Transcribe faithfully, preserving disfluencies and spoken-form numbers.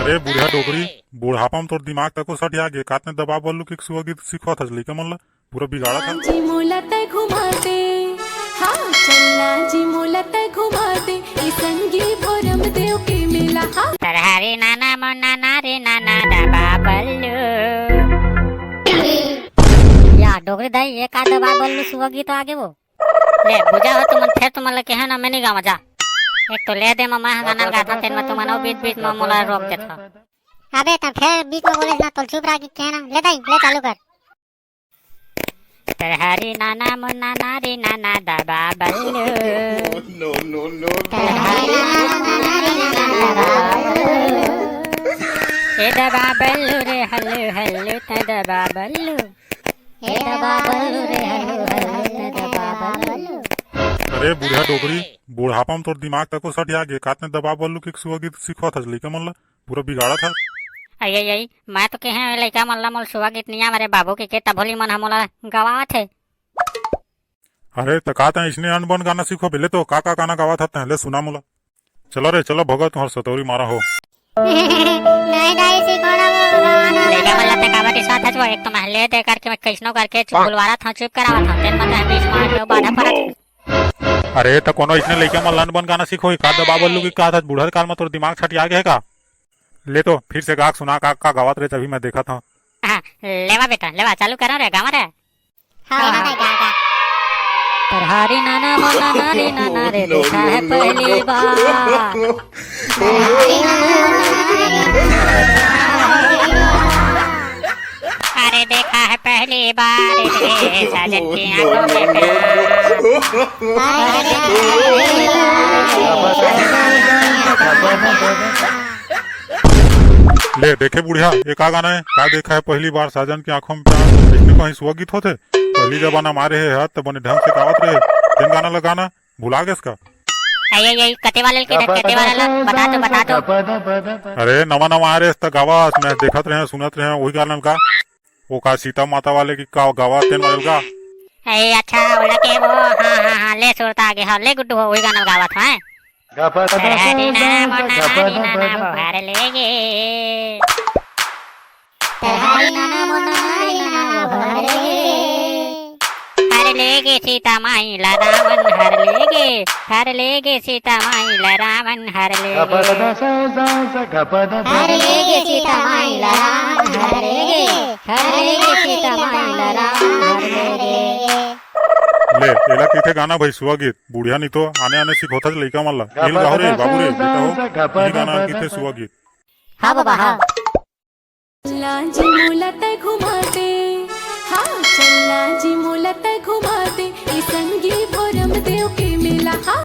ए बुढ़िया डोकरी, बुढ़ापा म तोर दिमाग तको सठिया गे, कातने दबा बल्लू के सुआ गीत सिखवत हस लइका मन ला, पूरा बिगाड़त हस। जी मोला तै घुमा दे, हाँ, चलना जी मोला तै घुमा दे, ए संगी भोरम देव के मेला, हाँ। तरहारी नाना मोर नाना रे नाना दबा बल्लू। या डोकरी दाई, ये का दबा बल्लू सुआ गीत आगे वो? ले, बुझा हो तुमन, फेर तुमन ल केहे ना, मैं नहीं गावा, जा। एक तो ले दे म मैं ह गाना ल गाथंव, तेन म तुमन अउ बीच-बीच म मोला रोक देथव। अबे, त फेर बीच म बोलेस ना, तोल चुप रह के केहे ना। ले दाई, ले चालू कर। तरहारी नाना मोर नाना रे नाना दबा बल्लू। No, no, no। तरहारी नाना मोर नाना रे नाना दबा बल्लू। ए दबा बल्लू रे हल्लू हल्लू, त दबा बल्लू। ए दबा बल्लू रे हल्लू हल्लू, त दबा बल्लू। अरे बुढ़िया डोकरी, बुढ़ापा म तोर दिमाग तको सठिया गे, कातने दबा बल्लू के सुआ गीत सिखवत हस लइका मन ला, पूरा बिगाड़त हस। अई, अई, अई, मैं तो केहे लइका मन ला मोला सुआ गीत नइ आवय रे बाबू, के, के तभोली मन ह मोला गवावत हे। अरे, त का तैं अइसने अनबन गाना सिखोबे? ले तो, का, का गाना गावत हस तैं? ले सुना मोला। चलो रे, चलो, भगत तुंहर सतौरी मारा हो। नहीं दाई, सिखोना वो गाना। लइका मन ला तैं काबर रिसवात हस वो? एक तो महले दे करके मैं कइसनो करके चुप बुलवारत हंव, चुप करावत हंव, तेन म तैं बीच म आके बाधा परत हस। अरे, त कोनो अइसने लइका मन ला अनबन गाना सिखोही का? दबा बल्लू के का था, बुढ़ा काल म तोर दिमाग छटिया गे हे का? ले तो, फिर से गा के सुना, का, का गावत रे, तभी मैं देखत हंव। हाँ, लेवा बेटा, लेवा, चालू करो रे, गावा रे। हाँ, हाँ, हाँ। गा, गा। तरहारी नाना मोर नाना रे नाना रे, देखा है पहली बार। अरे देखा है पहली बार रे, साजन की आंखों में प्यार। ले देखे बुढ़िया, ये का गाना हे? का देखा है पहली बार साजन की आंखों में प्यार? इसमें कहीं सुआ गीत होथे? पहली जमाना मारे हे हाथ त बने ढंग से गावत रहे। तेन गाना लगाना भुला गेस का? अये, अये, कते वाले के, कते वाला ला? बता तो, बता तो। अरे, नवा नवा आ रे, त गावा, मैं देखत रहे, सुनत रहे, वही गाना का। वो का सीता माता वाले की का गावा, तेन वाले का? अये, अच्छा, ओला के वो, हाँ, हाँ, हाँ, ले सुरता आगे, हाँ, ले गुड्डू हो, वही गाना गावत हे। हरी नाम, हरी नाम, भर लेगे। हर लेगे सीता माई ला रावण, हर लेगे, हर लेगे सीता माई ला रावण, हर लेगे। हर लेगे सीता माई ला रावण, हर लेगे, हर लेगे सीता माई ला रावण, हर लेगे। ले, एला कहिथे गाना भाई सुआ गीत, बुढ़िया नहीं तो आने आने सिखोथस लइका मन ला। नील गाहो रे, बाबू रे, बेटा हो, ये गाना कहिथे सुआ गीत। हाँ बाबा, हाँ। लांजी मोला तै घुमा